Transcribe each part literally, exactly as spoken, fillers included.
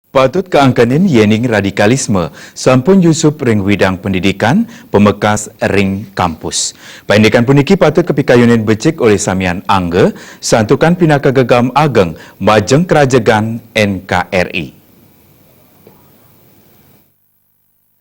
Patut kaangkenin yéning radikalisme sampun nyusup ring widang pendidikan, pamekas ring kampus. Paindikan puniki patut kapikayunin becik olih samian angga, santukan pinaka gegam ageng majeng krajegan N K R I.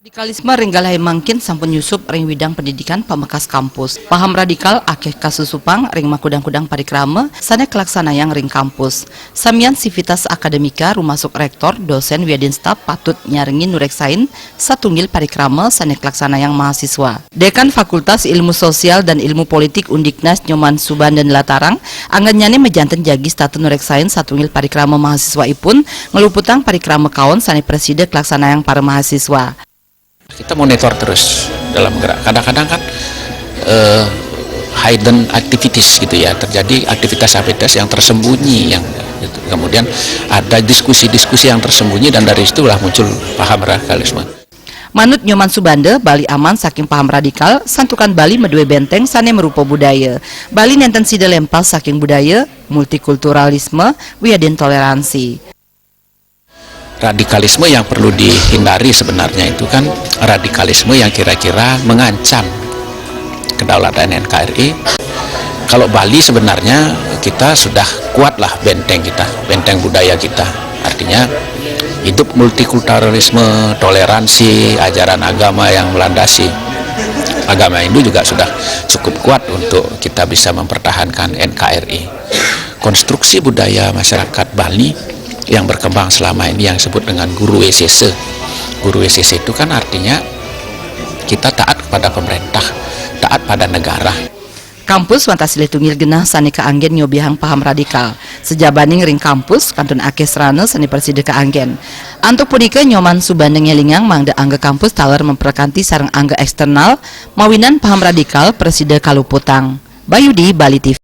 Radikalisme ring galahé mangkin sampun nyusup ring widang pendidikan pamekas kampus. Paham radikal akéh kasusupang ring makudang-kudang parikrama sané kalaksanayang ring kampus. Samian sivitas akademika rumasuk réktor, dosén wiadin staf patut nyarengin nureksain satunggil parikrama sané kalaksanayang mahasiswa. Dekan Fakultas Ilmu Sosial dan Ilmu Politik Undiknas Nyoman Subanda nlatarang, anggannyané majanten jagi setata nureksain satunggil parikrama mahasiswaipun, ngluputang parikrama kaon sané prasida kalaksanayang para mahasiswa. Kita monitor terus dalam gerak. Kadang-kadang kan eh, hidden activities gitu ya, terjadi aktivitas-aktivitas yang tersembunyi yang gitu. Kemudian ada diskusi-diskusi yang tersembunyi dan dari situlah muncul paham radikalisme. Manut Nyoman Subanda, Bali aman saking paham radikal, santukan Bali madué bénténg sané marupa budaya. Bali nénten sida lémpas saking budaya, multikulturalisme, wiadin toleransi. Radikalisme yang perlu dihindari sebenarnya itu kan radikalisme yang kira-kira mengancam kedaulatan N K R I. Kalau Bali sebenarnya kita sudah kuatlah benteng kita, benteng budaya kita. Artinya hidup multikulturalisme, toleransi, ajaran agama yang melandasi agama Hindu juga sudah cukup kuat untuk kita bisa mempertahankan N K R I. Konstruksi budaya masyarakat Bali yang berkembang selama ini yang disebut dengan guru wesesa. Guru wesesa itu kan artinya kita taat kepada pemerintah, taat pada negara. Kampus wantah silih tunggil genah sané kaanggén nyobiahang paham radikal. Sajabaning ring kampus, kantun akéh sarana sané prasida kaanggén. Antuk punika Nyoman Subanda ngélingang mangda angga kampus taler memperkanti sareng angga éksternal, mawinan paham radikal prasida kaluputang. Bayudi, Bali T V.